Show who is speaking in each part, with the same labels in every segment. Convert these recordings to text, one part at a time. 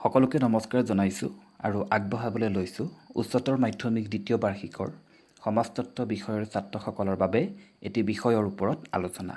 Speaker 1: সকলোকে নমস্কাৰ জনাইছোঁ আৰু আগবঢ়াবলৈ লৈছোঁ উচ্চতৰ মাধ্যমিক দ্বিতীয় বাৰ্ষিকৰ সমাজতত্ত্ব বিষয়ৰ ছাত্ৰসকলৰ বাবে এটি বিষয়ৰ ওপৰত আলোচনা।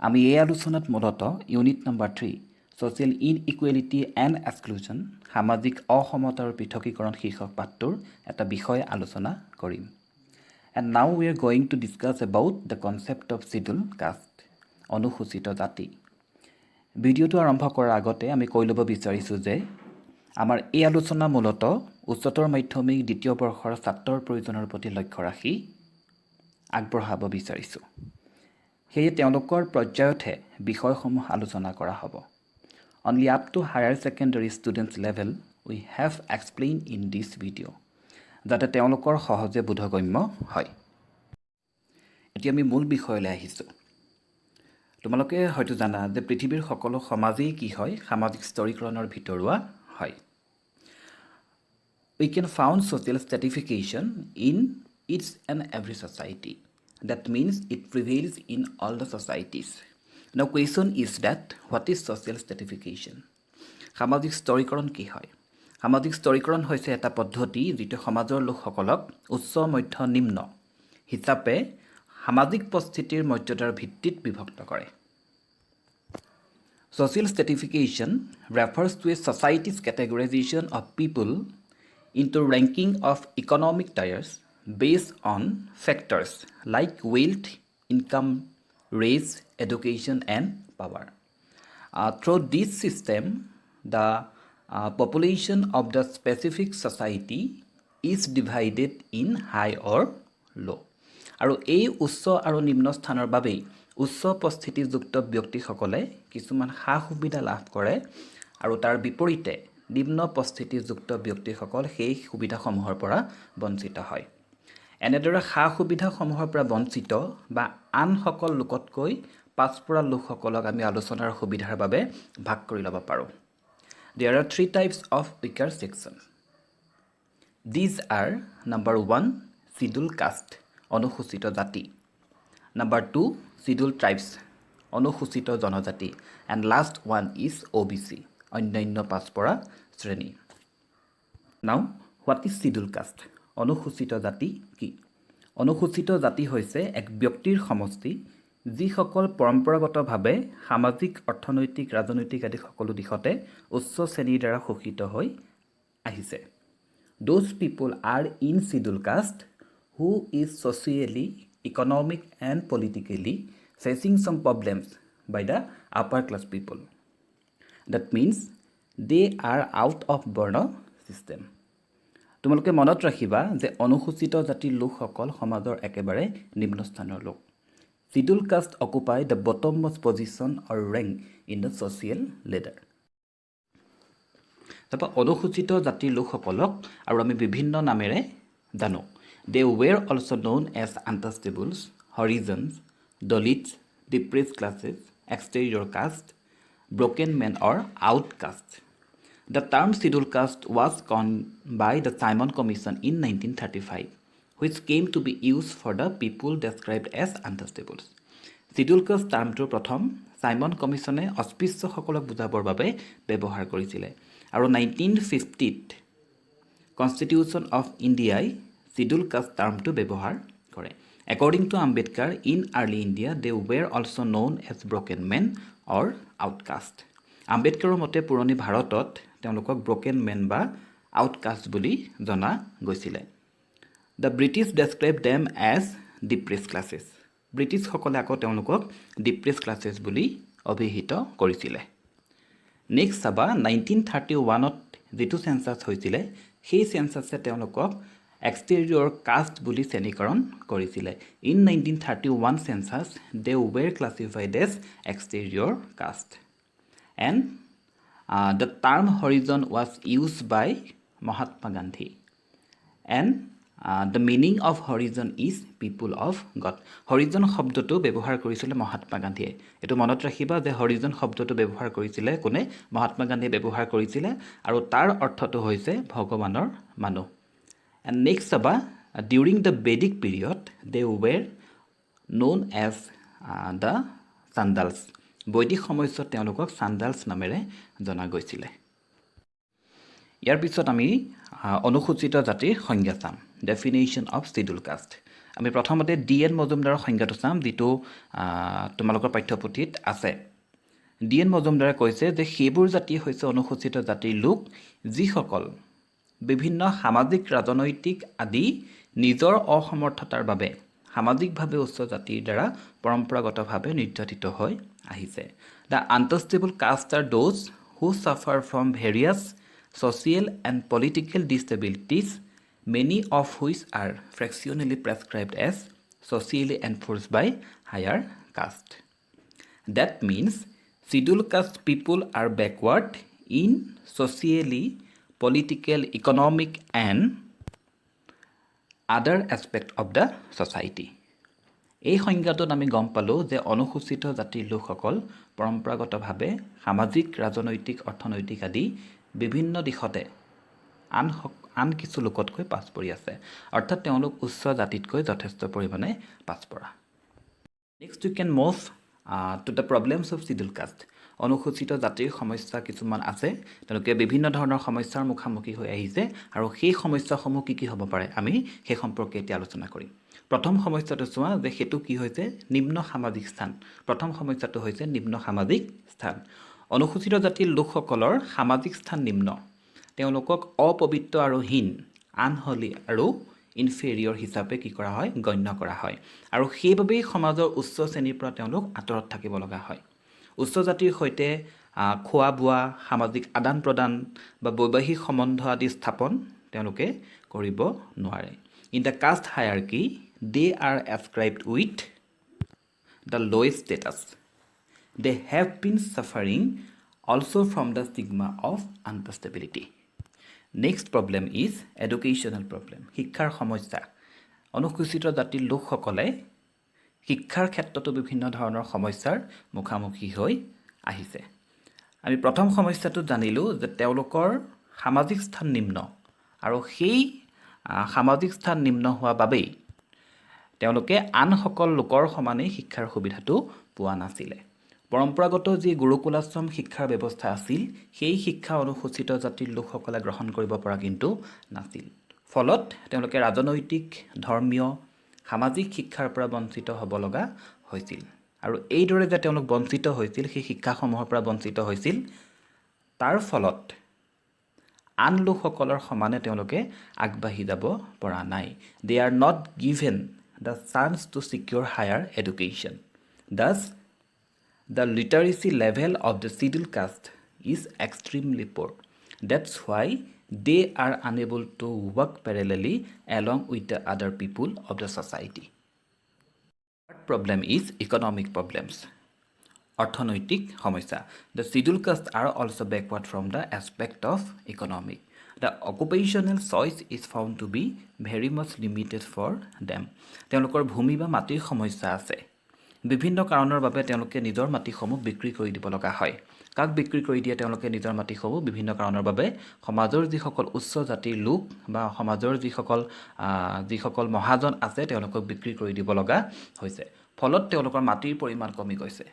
Speaker 1: আমি এই আলোচনাত মূলতঃ unit number 3, Social Inequality and Exclusion, সামাজিক অসমতা আৰু পৃথকীকৰণ শীৰ্ষক পাঠটোৰ এটা বিষয় আলোচনা কৰিম। And now we are going to discuss about the concept of Schedule Caste, অনুসূচিত জাতি। ভিডিঅ'টো আৰম্ভ কৰাৰ আগতে আমি কৈ ল'ব বিচাৰিছোঁ যে আমাৰ এই আলোচনা মূলতঃ উচ্চতৰ মাধ্যমিক দ্বিতীয় বৰ্ষৰ ছাত্ৰৰ প্ৰয়োজনৰ প্ৰতি লক্ষ্য ৰাখি আগবঢ়াব বিচাৰিছোঁ। সেয়ে তেওঁলোকৰ পৰ্যায়তহে বিষয়সমূহ আলোচনা কৰা হ'ব। Only up to higher secondary students level we have explain in this video, যাতে তেওঁলোকৰ সহজে বোধগম্য হয়। এতিয়া আমি মূল বিষয়লৈ আহিছোঁ। তোমালোকে হয়তো জানা যে পৃথিৱীৰ সকলো সমাজেই কি হয়? সামাজিক স্তৰীকৰণৰ ভিতৰুৱা হয়। We can found social stratification in each and every society. That means it prevails in all the societies. Now question is that, what is social stratification? সামাজিক স্তৰীকৰণ কি হয়? সামাজিক স্তৰীকৰণ হৈছে এটা পদ্ধতি, যিটো সমাজৰ লোকসকলক উচ্চ, মধ্য, নিম্ন হিচাপে সামাজিক পৰিস্থিতিৰ মৰ্যাদাৰ ভিত্তিত বিভক্ত কৰে। Social stratification refers to a society's categorization of people into ranking of economic tiers based on factors like wealth, income, race, education, and power. Through this system, the population of the specific society is divided in high or low. আৰু এই উচ্চ আৰু নিম্ন স্থানৰ বাবেই উচ্চ উপস্থিতিযুক্ত ব্যক্তিসকলে কিছুমান সা সুবিধা লাভ কৰে আৰু তাৰ বিপৰীতে নিম্ন উপস্থিতিযুক্ত ব্যক্তিসকল সেই সুবিধাসমূহৰ পৰা বঞ্চিত হয়। এনেদৰে সা সুবিধাসমূহৰ পৰা বঞ্চিত বা আনসকল লোকতকৈ পাছপৰা লোকসকলক আমি আলোচনাৰ সুবিধাৰ বাবে ভাগ কৰি ল'ব পাৰোঁ। There are three types of weaker section. These are, number one, Schedule Caste, অনুসূচিত জাতি, নাম্বাৰ টু, চিডিউল ট্ৰাইবছ, অনুসূচিত জনজাতি, and last one is OBC, অন্যান্য পাছপৰা শ্ৰেণী। Now, what is Schedule Caste? অনুসূচিত জাতি কি? অনুসূচিত জাতি হৈছে এক ব্যক্তিৰ সমষ্টি, যিসকল পৰম্পৰাগতভাৱে সামাজিক, অৰ্থনৈতিক, ৰাজনৈতিক আদি সকলো দিশতে উচ্চ শ্ৰেণীৰ দ্বাৰা শোষিত হৈ আহিছে। Those people are in Schedule Caste who is socially, economic and politically facing some problems by the upper class people. That means they are out of varna system. তোমালোকে মনত ৰাখিবা যে অনুসূচিত জাতিৰ লোকসকল সমাজৰ একেবাৰে নিম্নস্থানৰ লোক। Schedule Caste occupy the bottommost position or rank in the social ladder. তাৰপৰা অনুসূচিত জাতিৰ লোকসকলক আৰু আমি বিভিন্ন নামেৰে জানো। They were also known as Untouchables, Harijans, Dalits, Depressed Classes, Exterior Caste, Broken Men or Outcaste. The term Schedule Caste was coined by the Simon Commission in 1935, which came to be used for the people described as Untouchables. Schedule caste টাৰ্মটো প্ৰথম Simon কমিশ্যনে অস্পৃশ্যসকলক বুজাবৰ বাবে ব্যৱহাৰ কৰিছিলে আৰু 1950ত constitution of ইণ্ডিয়াই schedule caste টাৰ্মটো ব্যৱহাৰ কৰে। According to Ambedkar, in early India they were also known as Broken Men or Outcaste. আম্বেদকাৰৰ মতে পুৰণি ভাৰতত তেওঁলোকক ব্ৰকেন মেন বা আউটকাষ্ট বুলি জনা গৈছিলে। The British describe them as Depressed Classes. ব্ৰিটিছসকলে আকৌ তেওঁলোকক ডিপ্ৰেছ ক্লাছেছ বুলি অভিহিত কৰিছিলে। নেক্সট চাবা, 1931ত যিটো চেঞ্চাছ হৈছিলে, সেই চেঞ্চাছে তেওঁলোকক এক্সটেৰিয়ৰ কাষ্ট বুলি শ্ৰেণীকৰণ কৰিছিলে। In 1931 census, they were classified as Exterior Caste, and the term Harijan was used by Mahatma Gandhi, and the meaning of Harijan is people of God. Harijan শব্দটো ব্যৱহাৰ কৰিছিলে মহাত্মা গান্ধীয়ে। এইটো মনত ৰাখিবা যে হৰিজন শব্দটো ব্যৱহাৰ কৰিছিলে কোনে? মহাত্মা গান্ধীয়ে ব্যৱহাৰ কৰিছিলে আৰু তাৰ অৰ্থটো হৈছে ভগৱানৰ মানুহ। এণ্ড নেক্সট চাবা, during the Vedic period they were known as the Chandals. বৈদিক সময়ছোৱাত তেওঁলোকক চাণ্ডালছ নামেৰে জনা গৈছিলে। ইয়াৰ পিছত আমি অনুসূচিত জাতিৰ সংজ্ঞা চাম, ডেফিনেশ্যন অফ চিডিউল কাষ্ট। আমি প্ৰথমতে ডি এন মজুমদাৰৰ সংজ্ঞাটো চাম, যিটো তোমালোকৰ পাঠ্যপুথিত আছে। ডি এন মজুমদাৰে কৈছে যে সেইবোৰ জাতি হৈছে অনুসূচিত জাতিৰ লোক, যিসকল বিভিন্ন সামাজিক, ৰাজনৈতিক আদি নিজৰ অসমৰ্থতাৰ বাবে সামাজিকভাৱে উচ্চ জাতিৰ দ্বাৰা পৰম্পৰাগতভাৱে নিৰ্যাতিত হৈ আহিছে। The untouchable caste are those who suffer from various social and political disabilities, many of which are fractionally prescribed as socially enforced by higher caste. That means scheduled caste people are backward in socially, political, economic, and other aspect of the society. এই সংজ্ঞাটোত আমি গম পালোঁ যে অনুসূচিত জাতিৰ লোকসকল পৰম্পৰাগতভাৱে সামাজিক, ৰাজনৈতিক, অৰ্থনৈতিক আদি বিভিন্ন দিশতে আন কিছু লোকতকৈ পাছ পৰি আছে, অৰ্থাৎ তেওঁলোক উচ্চ জাতিতকৈ যথেষ্ট পৰিমাণে পাছপৰা। Next, you can move to the problems of schedule caste. অনুসূচিত জাতিৰ সমস্যা কিছুমান আছে। তেওঁলোকে বিভিন্ন ধৰণৰ সমস্যাৰ মুখামুখি হৈ আহিছে আৰু সেই সমস্যাসমূহ কি কি হ'ব পাৰে, আমি সেই সম্পৰ্কে এতিয়া আলোচনা কৰিম। প্ৰথম সমস্যাটো চোৱা যে সেইটো কি হৈছে? নিম্ন সামাজিক স্থান। প্ৰথম সমস্যাটো হৈছে নিম্ন সামাজিক স্থান। অনুসূচিত জাতিৰ লোকসকলৰ সামাজিক স্থান নিম্ন। তেওঁলোকক অপবিত্ৰ আৰু হীন, আনহলি আৰু ইনফেৰিয়ৰ হিচাপে কি কৰা হয়? গণ্য কৰা হয় আৰু সেইবাবেই সমাজৰ উচ্চ শ্ৰেণীৰ পৰা তেওঁলোক আঁতৰত থাকিব লগা হয়। উচ্চ জাতিৰ সৈতে খোৱা বোৱা, সামাজিক আদান প্ৰদান বা বৈবাহিক সম্বন্ধ আদি স্থাপন তেওঁলোকে কৰিব নোৱাৰে। In the caste hierarchy, they are ascribed with the lowest status. They have been suffering also from the stigma of untouchability. Next problem is educational problem, শিক্ষাৰ সমস্যা। অনুসূচিত জাতিৰ লোকসকলে শিক্ষাৰ ক্ষেত্ৰতো বিভিন্ন ধৰণৰ সমস্যাৰ মুখামুখি হৈ আহিছে। আমি প্ৰথম সমস্যাটো জানিলোঁ যে তেওঁলোকৰ সামাজিক স্থান নিম্ন আৰু সেই সামাজিক স্থান নিম্ন হোৱা বাবেই তেওঁলোকে আনসকল লোকৰ সমানেই শিক্ষাৰ সুবিধাটো পোৱা নাছিলে। পৰম্পৰাগত যি গুৰুকুলাশ্ৰম শিক্ষাৰ ব্যৱস্থা আছিল, সেই শিক্ষা অনুসূচিত জাতিৰ লোকসকলে গ্ৰহণ কৰিব পৰা কিন্তু নাছিল। ফলত তেওঁলোকে ৰাজনৈতিক, ধৰ্মীয়, সামাজিক শিক্ষাৰ পৰা বঞ্চিত হ'ব লগা হৈছিল। আৰু এইদৰে যে তেওঁলোক বঞ্চিত হৈছিল, সেই শিক্ষাসমূহৰ পৰা বঞ্চিত হৈছিল, তাৰ ফলত আন লোকসকলৰ সমানে তেওঁলোকে আগবাঢ়ি যাব পৰা নাই। They are not given the chance to secure higher education. Thus, the literacy level of the scheduled caste is extremely poor. That's why they are unable to work parallelly along with the other people of the society. Third problem is economic problems. অৰ্থনৈতিক সমস্যা। The scheduled caste are also backward from the aspect of economic. The occupational choice is found to be very much limited for them. তেওঁলোকৰ ভূমি বা মাটিৰ সমস্যা আছে। বিভিন্ন কাৰণৰ বাবে তেওঁলোকে নিজৰ মাটিসমূহ বিক্ৰী কৰি দিব লগা হয়। কাক বিক্ৰী কৰি দিয়ে তেওঁলোকে নিজৰ মাটিসমূহ? বিভিন্ন কাৰণৰ বাবে সমাজৰ যিসকল উচ্চ জাতিৰ লোক বা সমাজৰ যিসকল মহাজন আছে, তেওঁলোকক বিক্ৰী কৰি দিব লগা হৈছে। ফলত তেওঁলোকৰ মাটিৰ পৰিমাণ কমি গৈছে।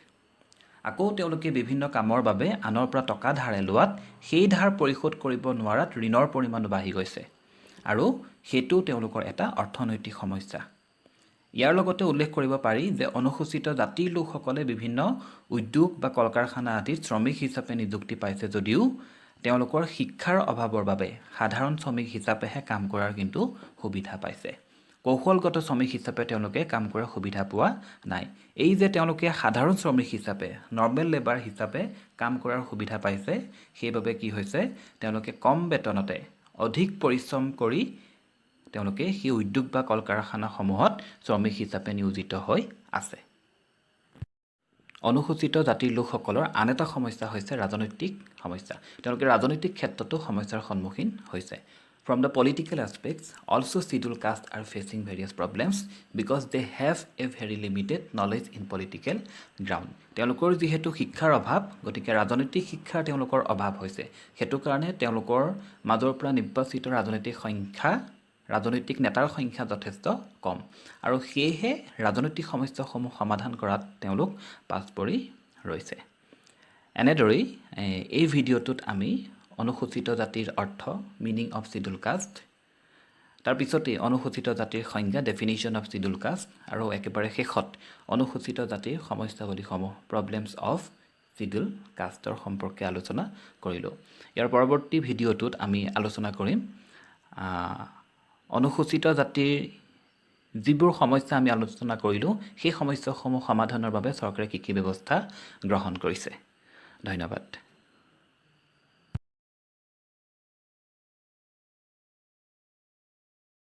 Speaker 1: আকৌ তেওঁলোকে বিভিন্ন কামৰ বাবে আনৰ পৰা টকা ধাৰে লোৱাত সেই ধাৰ পৰিশোধ কৰিব নোৱাৰাত ঋণৰ পৰিমাণো বাঢ়ি গৈছে আৰু সেইটো তেওঁলোকৰ এটা অৰ্থনৈতিক সমস্যা। ইয়াৰ লগতে উল্লেখ কৰিব পাৰি যে অনুসূচিত জাতিৰ লোকসকলে বিভিন্ন উদ্যোগ বা কল কাৰখানা আদিত শ্ৰমিক হিচাপে নিযুক্তি পাইছে যদিও তেওঁলোকৰ শিক্ষাৰ অভাৱৰ বাবে সাধাৰণ শ্ৰমিক হিচাপেহে কাম কৰাৰ কিন্তু সুবিধা পাইছে। কৌশলগত শ্ৰমিক হিচাপে তেওঁলোকে কাম কৰাৰ সুবিধা পোৱা নাই। এই যে তেওঁলোকে সাধাৰণ শ্ৰমিক হিচাপে, নৰ্মেল লেবাৰ হিচাপে কাম কৰাৰ সুবিধা পাইছে, সেইবাবে কি হৈছে? তেওঁলোকে কম বেতনতে অধিক পৰিশ্ৰম কৰি তেওঁলোকে সেই উদ্যোগ বা কল কাৰখানাসমূহত শ্ৰমিক হিচাপে নিয়োজিত হৈ আছে। অনুসূচিত জাতিৰ লোকসকলৰ আন এটা সমস্যা হৈছে ৰাজনৈতিক সমস্যা। তেওঁলোকে ৰাজনৈতিক ক্ষেত্ৰতো সমস্যাৰ সন্মুখীন হৈছে। From the political aspects also, scheduled caste are facing various problems because they have a very limited knowledge in political ground. তেওঁলোকৰ যিহেতু শিক্ষাৰ অভাৱ, গতিকে ৰাজনৈতিক শিক্ষাৰ তেওঁলোকৰ অভাৱ হৈছে। সেইটো কাৰণে তেওঁলোকৰ মাজৰ পৰা নিৰ্বাচিত ৰাজনৈতিক নেতাৰ সংখ্যা যথেষ্ট কম আৰু সেয়েহে ৰাজনৈতিক সমস্যাসমূহ সমাধান কৰাত তেওঁলোক পাছ পৰি ৰৈছে। এনেদৰেই এই ভিডিঅ'টোত আমি অনুসূচিত জাতিৰ অৰ্থ, মিনিং অফ চিডুল কাষ্ট। তাৰপিছতেই অনুসূচিত জাতিৰ সংজ্ঞা, ডেফিনিশ্যন অফ চিডুল কাষ্ট, আৰু একেবাৰে শেষত অনুসূচিত জাতিৰ সমস্যাৱলীসমূহ, প্ৰব্লেমছ অফ চিডুল কাষ্টৰ সম্পৰ্কে আলোচনা কৰিলোঁ। ইয়াৰ পৰৱৰ্তী ভিডিঅ'টোত আমি আলোচনা কৰিম অনুসূচিত জাতিৰ যিবোৰ সমস্যা আমি আলোচনা কৰিলোঁ, সেই সমস্যাসমূহ সমাধানৰ বাবে চৰকাৰে কি কি ব্যৱস্থা গ্ৰহণ কৰিছে। ধন্যবাদ।